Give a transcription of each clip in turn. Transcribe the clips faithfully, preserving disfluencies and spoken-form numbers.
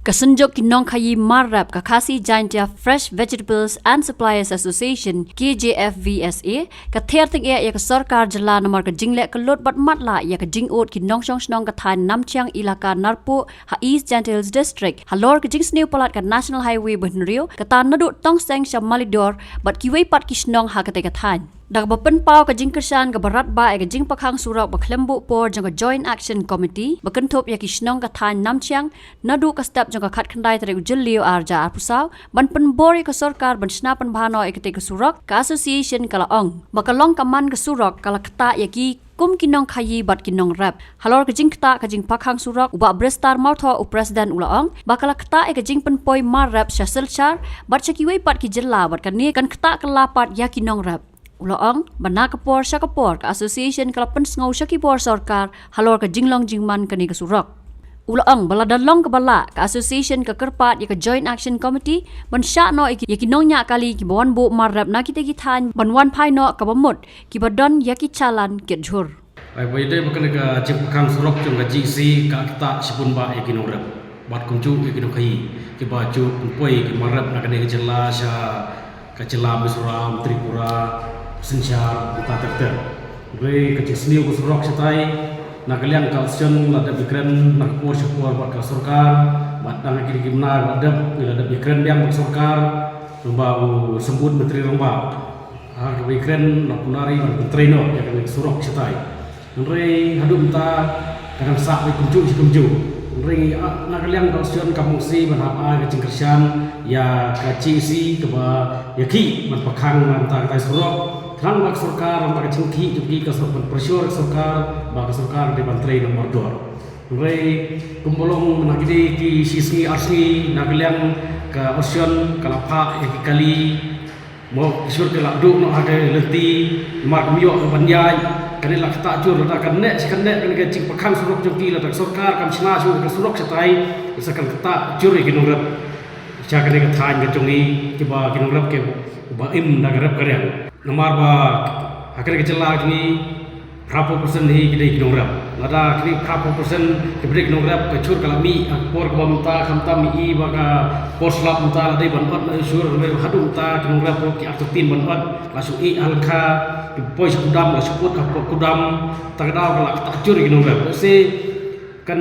Ka Synjuk ki Nongkhaii Marrep ka Khasi Jaintia Fresh Vegetables and Suppliers Association, K J F V S A, ka ther tyngeh ïa ka sorkar jylla namar ka jingleh kyllut bad matlah ïa ka jingud ki nongshong shnong ka thaiñ Namchiang Elaka Narpuh ha East Jaintia Hills District halor ka jingsniew palat ka National Highway ba hynriew, kata naduh Tongseng sha Malidor bad kiwei pat ki shnong ha katei ka thaiñ. Da kaba pynpaw ka jingkyrshan kaba radbah ïa ka jingpyrkhang surok ba khlem buh por jong ka Joint Action Committee ba kynthup ïa ki shnong ka thaiñ Namchiang, naduh ka step jong ka khatkhyndai tarik u Jylliew arhajar arphew saw ban pynbor ïa ka sorkar ban shna pynbha noh ïa katei ka surok, ka association ka la ong ba ka long ka man ka surok ka la ktah ïa ki kum ki nongkhaii bad ki nongrep. Halor ka jingktah ka jingpyrkhang surok, u Bah Bristar Mawthoh, u President, u la ong ba ka la ktah ïa ka jingpynpoi Marrep sha Silchar bad sha kiwei pat ki jylla, bad kane kan ktah kylla pat ïa ki nongrep. U la ong ba na ka por sha ka por ka association ka la pynsngew sha ki bor sorkar halor ka jinglong jingman kane ka surok. U la ong ba lada long kaba lah, ka association ka kyrpad ïa ka Joint Action Committee ban shah noh ïa ki, ïa ki nongñiah kali kiba wan buh Marrep na kitei ki thaiñ ban wan phai noh kaba mut, kiba don ïa ki challan kit jhur. Ai, ba ïadei bad kane ka jingpyrkhang surok jong ka G E C, ka ktah shibun bah ïa ki nongrep bad kumjuh ïa ki nongkhaii kiba ju pynpoi ki Marrep na kane ka jylla sha ka jylla Mizoram, Tripura, Silchar, mynta ter ter. Hynrei ka jingsniew ka surok shatai, na ka liang ka association la dep ïakren na ka por sha ka por bad ka sorkar, bad dang ha kine ki bnai ba la dep, ngi la dep ïakren biang bad ka sorkar, lyngba u Symbud Myntri Rangbah. Ha kaba ïakren la pynlari ban pyntrei noh ïa kane ka surok shatai. Hynrei haduh mynta ka dang sah beit kumjuh shi kumjuh. Hynrei, ah, na ka liang ka association kam ong shi ban hap ai ka jingkyrshan ïa ka G E C kaba ïakhih ban pyrkhang na ka bynta katai ka surok. Khnang ba ka sorkar, ba ka jingkhih jong ki ka sorkar, ban pressure ka sorkar ba ka sorkar dei ban trei noh mardor. Hynrei kumba long na kine ki shi sngi ar sngi, na ka liang ka association ka la phah ïa ki kali, mo, ki shur ki la duh noh ha ka lynti, namar kam ïoh ban ïaid. Kane la ktah jur, lada kan neh shi kan neh kane ka jingpyrkhang surok jong ki, lada ka sorkar kam shna shuh ka surok shatai, sa kan ktah jur ïa ki nongrep sha kane ka thaiñ ka jong ngi, kiba ki nongrep kiba im da ka rep ka riang. Namar ba ha kane ka jylla jong ngi, phraphew percent hi ki dei ki nongrep. Lada kine phraphew percent kiba dei ki nongrep, ka jhur ka la mih ha ka por kaba mynta, khamtam ïa i ba ka por slap mynta la dei ban ot na i jhur, hynrei haduh mynta ki nongrep ruh ki artatien ban ot, la shu ïeh ha lyngkha, ki poi sha kudam, la shu put ha kudam, ta ka daw ka la ktah jur ïa ki nongrep. Lehse kan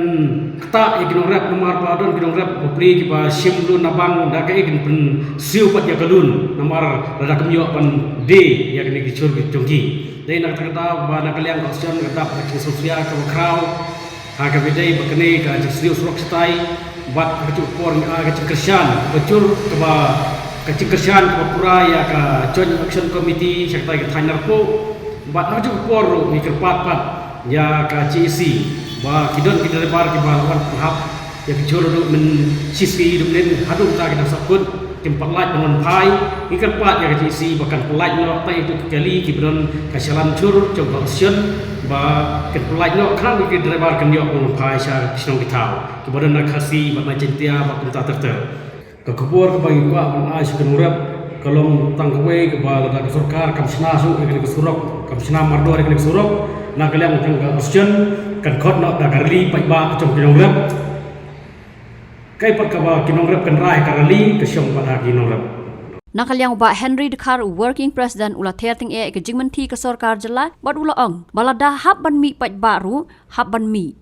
ktah ïa ki nongrep namar ba don ki nongrep bapli kiba shim lun na bank, da kaei kin pynsiew pat ïa ka lun namar lada kam ïoh ban die ïa kine ki jhur ki jong ki. Dei na kata ka daw ba na ka liang ka association ka dap ka jingsngewsih kaba khraw ha kaba dei ba kane ka jingsniew surok shatai, bad ha kajuh ka por ngi ai ka jingkyrshan kaba jur, kaba ka jingkyrshan kaba pura ïa ka Joint Action Committee sha katai ka thaiñ Narpuh. Bad ha kajuh ka por ruh ngi kyrpad pat ïa ka G E C ba ki don ki driver kiba la wan pynhap ïa ki jhur haduh mynshi sngi, haduh mynnin, haduh mynta ki dang sahkut, kim pat lait ban wan phai. Ngi kyrpad ïa ka G E C ba kan pynlait noh tai ïa ki kali kiba don ka challan jhur jong ka association, ba kan pynlait noh khnang ba ki driver kan ïoh ban wan phai sha ki shnong ki thaw kiba don na Khasi bad na Jaintia bad kumta ter ter. Ka khubor kaba ngi kwah ban ai sha ki nongrep ka long tang kawei, kaba lada ka sorkar kam shna shuh ïa kane ka surok, kam shna mardor ïa kane ka surok, na ka liang jong ka association kan khot noh da ka rally paidbah jong ki nongrep. Kaei pat kaba ki nongrep kan rai, ka rally ka shong pat ha ki nongrep. Na ka liang u Bah Henry Dkhar, u Working President, u la ther tyngeh ïa ka jingmynthi ka sorkar jylla bad u la ong ba lada hap ban mih paidbah ruh, hap ban mih.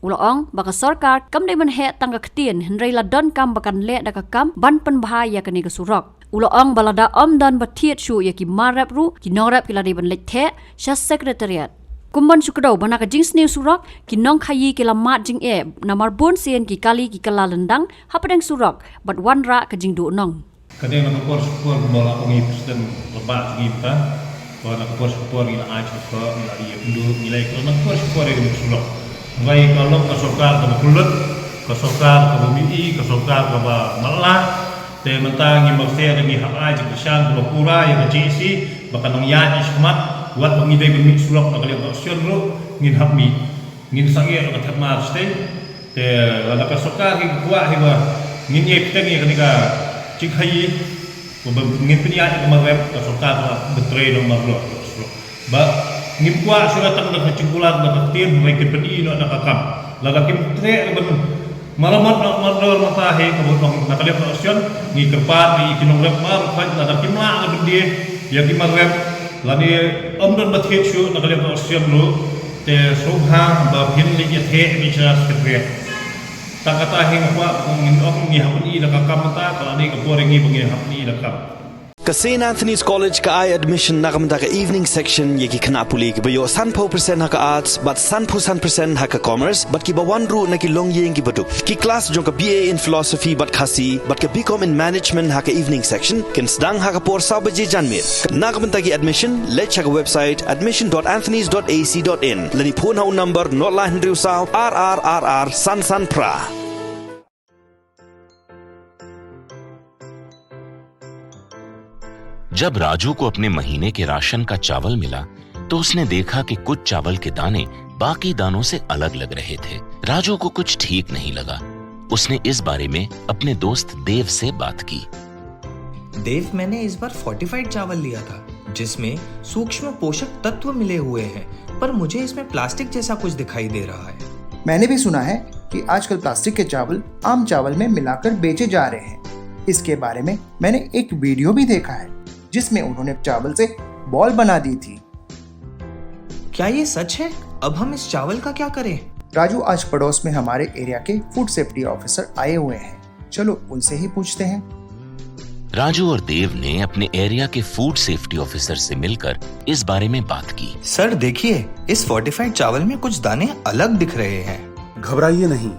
U la ong ba ka sorkar kam dei ban heh tang ka ktien, hynrei la donkam ba kan leh da ka kam ban pynbha ïa kane ka surok. U la ong ba lada ym don ba thied shuh ïa ki mar rep ruh, ki nongrep ki la dei ban leit theh sha Secretariat. Kum ban shu kdew ba na ka jingsniew surok, ki nongkhaii ki la mad jingeh namar bun sien ki kali ki kylla lyndang hapdeng surok bad wanrah ka jingduhnong. Ka dei na ka por sha ka por kumba la ong i President Rangbah jong ngi mynta, ba na ka por sha ka por ngi la ai sha ka, ngi la ïakynduh, ngi la ïakynduh na ka por sha ka por ïa ka surok. Hynrei ka long ka sorkar kaba kyllut, ka sorkar kaba mih i, ka sorkar kaba matlah. Te mynta ngi marse da ngi hap ai jingkyrshan kaba pura ïa ka G E C ba kan nang ïaid shakhmat, wat ba ngi dei ban mih surok na ka liang ka association ruh ngin hap mih. Ngin sangeh ïa ka thep mar shatei. Te lada ka sorkar hi ka kwah hi ba ngin ïai bteng ïa kane ka jingkhaii, ba ngin pynïaid ïa ka mar rep, ka sorkar ka la pyntrei noh mar rep. Ba ngim kwah shuh tang da ka jingkular da ka ktien, hynrei kin pyni noh da ka kam. Lada kim treh ban Maramot na mandor mata hi ka bun ong na ka liang ka option ngi kyrpad ngi ki nongrep mar khoi na da kim lah na bende ïa ki mar rep lane ym don ba thied shuh na ka liang ka option ruh te sngewbha ba phin leit ïa theh ni sha secretariat. Tang kata hi nga kwah ngin ong ngi hap ni da ka kam mata ka lane ka por ngi ba ngi hap ni da kam. Ka Saint Anthony's College ka ai admission na ka bynta ka evening section ïa ki khynnah pule kiba ïoh sanphew percent ha ka arts bad sanphew san percent ha ka commerce bad kiba wan ruh na ki longïing kiba duk. Ki klas jong ka B A in Philosophy bad Khasi bad ka B Com in Management ha ka evening section kin sdang ha ka por saw baje janmiet. Na ka bynta ki admission leit sha ka website admission.anthonys.ac.in lane phone ha u number nought lai hynriew saw ar ar ar ar san san phra. जब राजू को अपने महीने के राशन का चावल मिला, तो उसने देखा कि कुछ चावल के दाने बाकी दानों से अलग लग रहे थे। राजू को कुछ ठीक नहीं लगा। उसने इस बारे में अपने दोस्त देव से बात की। देव, मैंने इस बार फोर्टिफाइड चावल लिया था, जिसमें सूक्ष्म पोषक तत्व मिले हुए हैं, पर मुझे इसमें प्लास्टिक जैसा कुछ दिखाई दे रहा है। मैंने भी सुना है कि आजकल प्लास्टिक के चावल आम चावल में मिलाकर बेचे जा रहे हैं। इसके बारे में मैंने एक वीडियो भी देखा है, जिसमें उन्होंने चावल से बॉल बना दी थी। क्या ये सच है? अब हम इस चावल का क्या करें? राजू, आज पड़ोस में हमारे एरिया के फूड सेफ्टी ऑफिसर आए हुए हैं, चलो उनसे ही पूछते हैं। राजू और देव ने अपने एरिया के फूड सेफ्टी ऑफिसर से मिलकर इस बारे में बात की। सर, देखिए, इस फोर्टिफाइड चावल में कुछ दाने अलग दिख रहे हैं। घबराइए नहीं,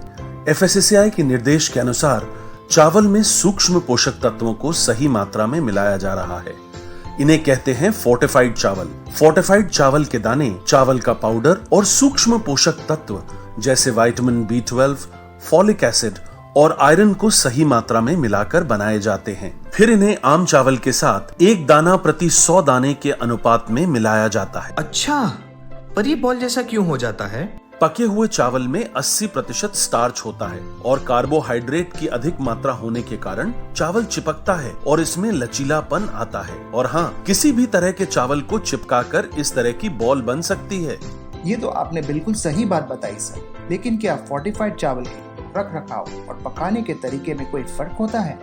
एफएसएसएआई के निर्देश के अनुसार चावल में सूक्ष्म पोषक तत्वों को सही मात्रा में मिलाया जा रहा है। इन्हें कहते हैं फोर्टिफाइड चावल। फोर्टिफाइड चावल के दाने, चावल का पाउडर और सूक्ष्म पोषक तत्व जैसे vitamin B twelve, folic acid और आयरन को सही मात्रा में मिलाकर बनाए जाते हैं। फिर इन्हें आम चावल के साथ एक दाना प्रति सौ दाने के अनुपात में मिलाया जाता है। अच्छा, पर ये बॉल जैसा क्यों हो जाता है? पके हुए चावल में अस्सी प्रतिशत स्टार्च होता है और कार्बोहाइड्रेट की अधिक मात्रा होने के कारण चावल चिपकता है और इसमें लचीलापन आता है। और हाँ, किसी भी तरह के चावल को चिपकाकर इस तरह की बॉल बन सकती है। ये तो आपने बिल्कुल सही बात बताई सर, लेकिन क्या फोर्टिफाइड चावल के रख रखाव और पकाने के तरीके में कोई फर्क होता है?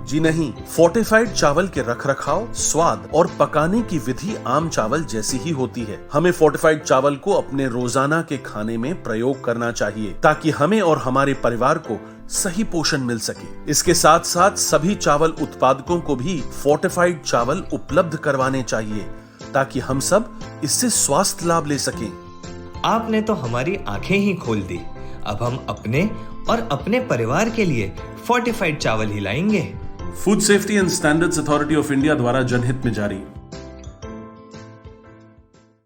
जी नहीं, फोर्टिफाइड चावल के रख रखाव, स्वाद और पकाने की विधि आम चावल जैसी ही होती है। हमें फोर्टिफाइड चावल को अपने रोजाना के खाने में प्रयोग करना चाहिए, ताकि हमें और हमारे परिवार को सही पोषण मिल सके। इसके साथ साथ सभी चावल उत्पादकों को भी फोर्टिफाइड चावल उपलब्ध करवाने चाहिए, ताकि हम सब इससे स्वास्थ्य लाभ ले सकें। आपने तो हमारी आंखें ही खोल दी। अब हम अपने और अपने परिवार के लिए फोर्टिफाइड चावल ही लाएंगे। Food Safety and Standards Authority of India द्वारा जनहित में जारी।